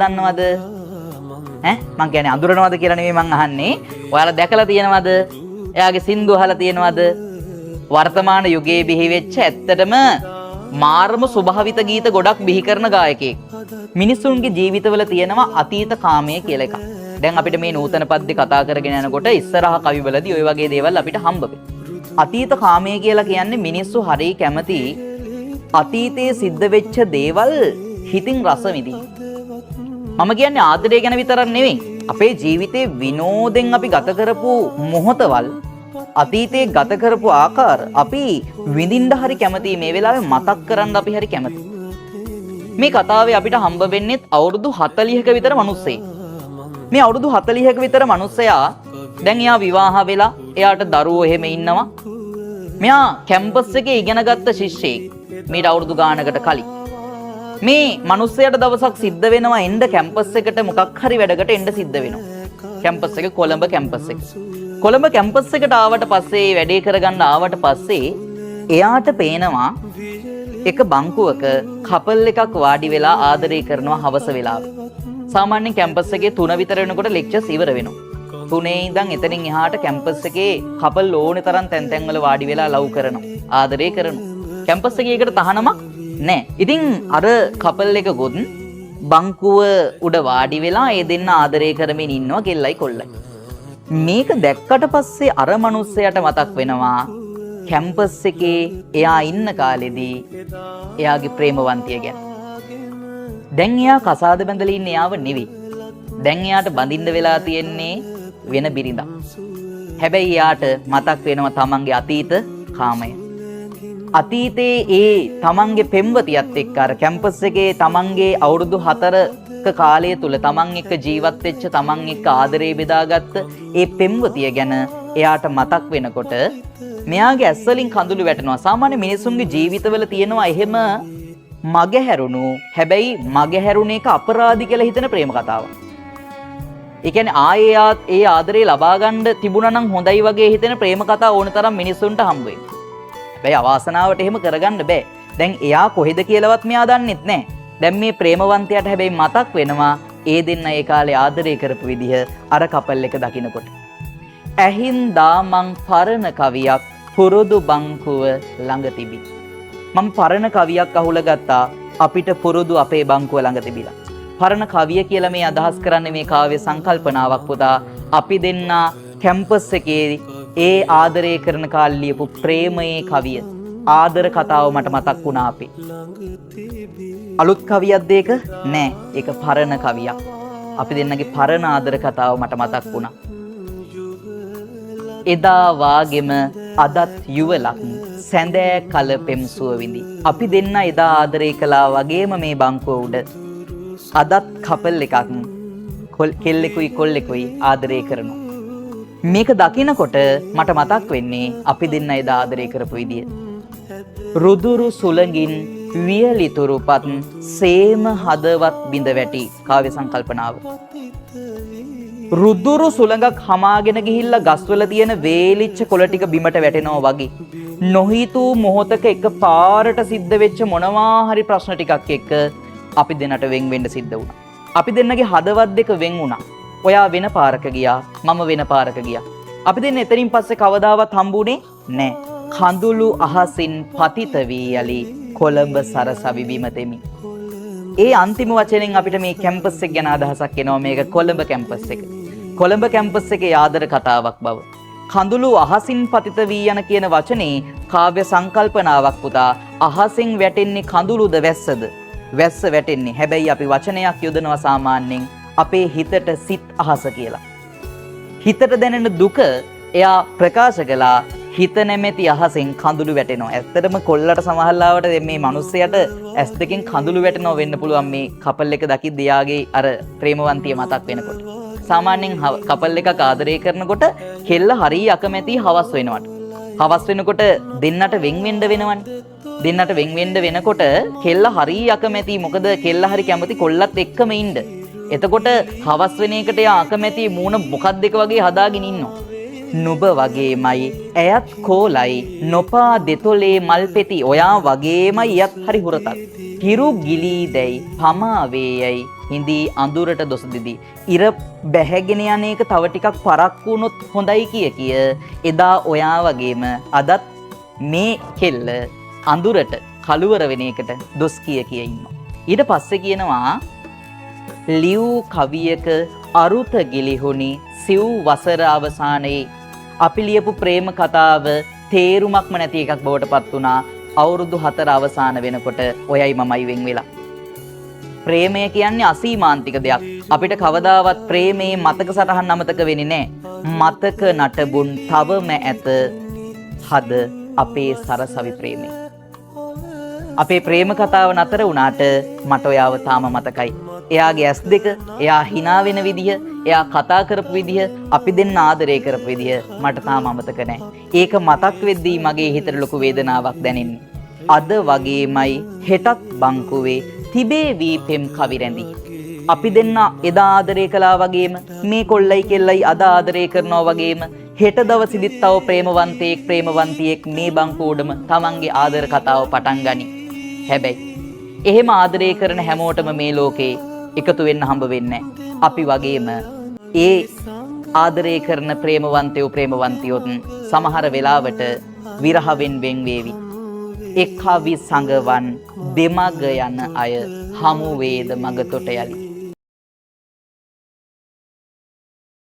දන්නවද? ඈ මං කියන්නේ අඳුරනවද කියලා නෙමෙයි මං අහන්නේ. ඔයාලා දැකලා තියෙනවද? එයාගේ සින්දු අහලා තියෙනවද? වර්තමාන යුගයේ බිහි වෙච්ච ඇත්තටම මාර්ම ස්වභාවිත ගීත ගොඩක් බිහි කරන ගායකයෙක්. මිනිසුන්ගේ ජීවිතවල තියෙනවා අතීත කාමය කියලා එකක්. දැන් අපිට මේ නූතන පද්‍ය කතා කරගෙන යනකොට ඉස්සරහ කවිවලදී ඔය වගේ දේවල් අපිට හම්බ වෙනවා. අතීත කාමය කියලා කියන්නේ මිනිස්සු හරි කැමති අතීතයේ සිද්ධ වෙච්ච දේවල් හිතින් රස විඳින්න. මම කියන්නේ ආදරය ගැන විතරක් නෙවෙයි. අපේ ජීවිතේ විනෝදෙන් අපි ගත කරපු මොහොතවල්, අතීතයේ ගත කරපු ආකාර අපි විඳින්න හරි කැමතියි, මේ වෙලාවේ මතක් කරන්න අපි හරි කැමතියි. මේ කතාවේ අපිට හම්බ වෙන්නේත් අවුරුදු 40ක විතර මිනිස්සෙක්. මේ අවුරුදු 40ක විතර මිනිස්සයා දැන් එයා විවාහ වෙලා, එයාට දරුවෝ එහෙම ඉන්නවා. මෙයා කැම්පස් එකේ ඉගෙන ගත්ත ශිෂ්‍යයෙක් මීට අවුරුදු ගානකට කලින්. මේ මිනිස්සයාට දවසක් සිද්ධ වෙනවා එන්න කැම්පස් එකට, මොකක් හරි වැඩකට එන්න සිද්ධ වෙනවා. කැම්පස් එක කොළඹ කැම්පස් එක. කොළඹ කැම්පස් එකට ආවට පස්සේ, වැඩේ කරගන්න ආවට පස්සේ එයාට පේනවා එක බංකුවක කපල් එකක් වාඩි වෙලා ආදරය කරනවා හවස වෙලාවේ. සාමාන්‍යයෙන් කැම්පස් එකේ 3 විතර වෙනකොට ලෙක්චර්ස් ඉවර වෙනවා. 3 ඉඳන් එතනින් එහාට කැම්පස් එකේ කපල් ඕනේ තරම් තැන් තැන් වල වාඩි වෙලා ලව් කරනවා. ආදරය කරනවා. කැම්පස් එකේ ඒකට තහනමක් නෑ. ඉතින් අර කපල් එකකුත් බංකුව උඩ වාඩි වෙලා ඒ දෙන්න ආදරය කරමින් ඉන්නවා, කෙල්ලයි කොල්ලයි. මේක දැක්කට පස්සේ අර මනුස්සයාට මතක් වෙනවා කැම්පස් එකේ එයා ඉන්න කාලෙදී එයාගේ ප්‍රේමවන්තිය ගැන. දැන් එයා කසාද බැඳලා ඉන්නේ එයාව නෙවෙයි. දැන් එයාට බඳින්න වෙලා තියෙන්නේ වෙන බිරිඳක්. හැබැයි එයාට මතක් වෙනවා තමන්ගේ අතීත කාමය. අතීතයේ ඒ තමන්ගේ පෙම්වතියත් එක්ක, අර කැම්පස් එකේ තමන්ගේ අවුරුදු 4ක කාලය තුල තමන් එක්ක ජීවත් වෙච්ච, තමන් එක්ක ආදරේ බෙදාගත්ත ඒ පෙම්වතිය ගැන එයාට මතක් වෙනකොට මෙයාගේ ඇස් වලින් කඳුළු වැටෙනවා. සාමාන්‍ය මිනිසුන්ගේ ජීවිතවල තියෙනවා එහෙම මගහැරුණු, හැබැයි මගහැරුණ එක අපරාධි කියලා හිතන ප්‍රේම කතාවක්. ඒ කියන්නේ ආයේ ඒ ආදරේ ලබා ගන්න තිබුණා නම් හොඳයි වගේ හිතෙන ප්‍රේම කතා ඕන තරම් මිනිස්සුන්ට හම්බ වෙනවා. හැබැයි අවාසනාවට එහෙම කරගන්න බෑ. දැන් එයා කොහෙද කියලාවත් මෙයා දන්නෙත් නෑ. දැන් මේ ප්‍රේමවන්තයාට හැබැයි මතක් වෙනවා ඒ දෙන්න ඒ කාලේ ආදරේ කරපු විදිහ අර කපල් එක දකිනකොට. ඇහින්දා මං පරණ කවියක් පුරුදු බංකුව ළඟ තිබි. මං පරණ කවියක් අහුල ගත්තා අපිට පුරුදු අපේ බංකුව ළඟ තිබිලා. පරණ කවිය කියලා මේ අදහස් කරන්නේ මේ කාව්‍ය සංකල්පනාවක් පුතා. අපි දෙන්නා කැම්පස් එකේ ඒ ආදරය කරන කාලේ ලියපු ප්‍රේමයේ කවිය. ආදර කතාව මට මතක් වුණා අපේ. අලුත් කවියක්ද ඒක? නෑ. ඒක පරණ කවියක්. අපි දෙන්නගේ පරණ ආදර කතාව මට මතක් වුණා. එදා වාගෙම අදත් යුවලක් සැඳෑ කල පෙම් සුව විඳි. අපි දෙන්න එදා ආදරය කළා වගේම මේ බංකුව උඩ අදත් කපල් එකක්, කෙල්ලෙකුයි කොල්ලෙකුයි ආදරය කරනවා. මේක දකිනකොට මට මතක් වෙන්නේ අපි දෙන්න එදා ආදරය කරපු විදිය. රුදුරු සුළඟින් වියලිතුරුපත් සේම හදවත් බිඳ වැටි. කාව්‍ය සංකල්පනාව. රුදුරු සුළඟක් හමාගෙන ගිහිල්ලා ගස්වල තියෙන වේලිච්ච කොළ ටික බිමට වැටෙනවා වගේ. නොහිතූ මොහොතක එක පාරට සිද්ධ වෙච්ච මොනවා හරි ප්‍රශ්න ටිකක් එක්ක අපි දෙන්නට වෙන් වෙන්න සිද්ධ වුණා. අපි දෙන්නගේ හදවත් දෙක වෙන් වුණා. ඔයා වෙන පාරක ගියා, මම වෙන පාරක ගියා. අපි දෙන්න එතනින් පස්සේ කවදාවත් හම්බුනේ නෑ. කඳුළු අහසින් පතිත වී යලි කොළඹ සරසවි බිම තෙමි. ඒ අන්තිම වචනෙන් අපිට මේ කැම්පස් එක ගැන අදහසක් එනවා, මේක කොළඹ කැම්පස් එක. කොළඹ කැම්පස් එකේ ආදර කතාවක් බව. කඳුළු අහසින් පතිත වී යන කියන වචනේ කාව්‍ය සංකල්පනාවක් පුතා. අහසින් වැටෙන්නේ කඳුළුද වැස්සද? වැස්ස වැටෙන්නේ. හැබැයි අපි වචනයක් යොදනවා සාමාන්‍යයෙන් අපේ හිතට සිත් අහස කියලා. හිතට දැනෙන දුක එයා ප්‍රකාශ කළා, හිත නැමැති අහසෙන් කඳුළු වැටෙනවා. ඇත්තටම කොල්ලට සමහරලාවට මේ මිනිස්සයාට ඇස් දෙකෙන් කඳුළු වැටෙනවා වෙන්න පුළුවන් මේ කපල් එක දකිද්දි, එයාගේ අර ප්‍රේමවන්තිය මතක් වෙනකොට. සාමාන්‍යයෙන් කපල් එකක් ආදරය කරනකොට කෙල්ල හරි අකමැති හවස් වෙනවට. හවස් වෙනකොට දෙන්නට වෙන් වෙන්න වෙනවනේ. දෙන්නට වෙන් වෙන්න වෙනකොට කෙල්ල හරි අකමැති. මොකද කෙල්ල හරි කැමති කොල්ලත් එක්කම ඉන්න. එතකොට හවස් වෙන එකට එයා අකමැති, මූණ මොකක්ද එක වගේ හදාගෙන ඉන්නවා. නුඹ වගේමයි ඇයත් කෝලයි නොපා දෙතොලේ මල් පෙති. ඔයා වගේමයි එයත් හරි හුරතල්. හිරු ගිලී දැයි පමා වේ යයි. හිඳී අඳුරට දොස් දිදී. ඉර බැහැගෙන යන එක තව ටිකක් පරක්කු වුණොත් හොඳයි කිය කිය එදා ඔයා වගේම අදත් මේ කෙල්ල අඳුරට කළුවර වෙන එකට දොස් කිය කිය ඉන්නවා. ඊට පස්සේ කියනවා ලිව් කවියක අරුත ගිලිහුණි සිව් වසර අවසානයේ. අපි ලියපු ප්‍රේම කතාව තේරුමක්ම නැති එකක් බවට පත් වුණා අවුරුදු 4 අවසාන වෙනකොට ඔයයි මමයි වෙන් වෙලා. ප්‍රේමය කියන්නේ අසීමාන්තික දෙයක්. අපිට කවදාවත් ප්‍රේමයේ මතක සටහන් අමතක වෙන්නේ නැහැ. මතක නටබුන් තවම ඇත හද අපේ සරසවි ප්‍රේමය. අපේ ප්‍රේම කතාව නතර වුණාට මට ඔයාව තාම මතකයි. එයාගේ ඇස් දෙක, එයා හිනා වෙන විදිහ, එයා කතා කරපු විදිහ, අපි දෙන්න ආදරය කරපු විදිහ මට තාම අමතක නෑ. ඒක මතක් වෙද්දී මගේ හිතට ලොකු වේදනාවක් දැනෙන්නේ. අද වගේමයි හෙටත් බංකුවේ තිබේ වී පෙම් කවි රැඳි. අපි දෙන්න එදා ආදරය කළා වගේම මේ කොල්ලයි කෙල්ලයි අද ආදරය කරනවා වගේම හෙට දවසෙදිත් තව ප්‍රේමවන්තයෙක් ප්‍රේමවන්තියෙක් මේ බංකුව උඩම තමන්ගේ ආදර කතාව පටන් ගනි. හැබැයි එහෙම ආදරය කරන හැමෝටම මේ ලෝකේ එකතු වෙන්න හම්බ වෙන්නේ නැහැ. අපි වගේම ඒ ආදරය කරන ප්‍රේමවන්තයෝ ප්‍රේමවන්තියොත් සමහර වෙලාවට විරහවෙන් වෙන් වේවි. එක් කවි සඟවන් දෙමග යන අය හමු වේද මග තොට යලි.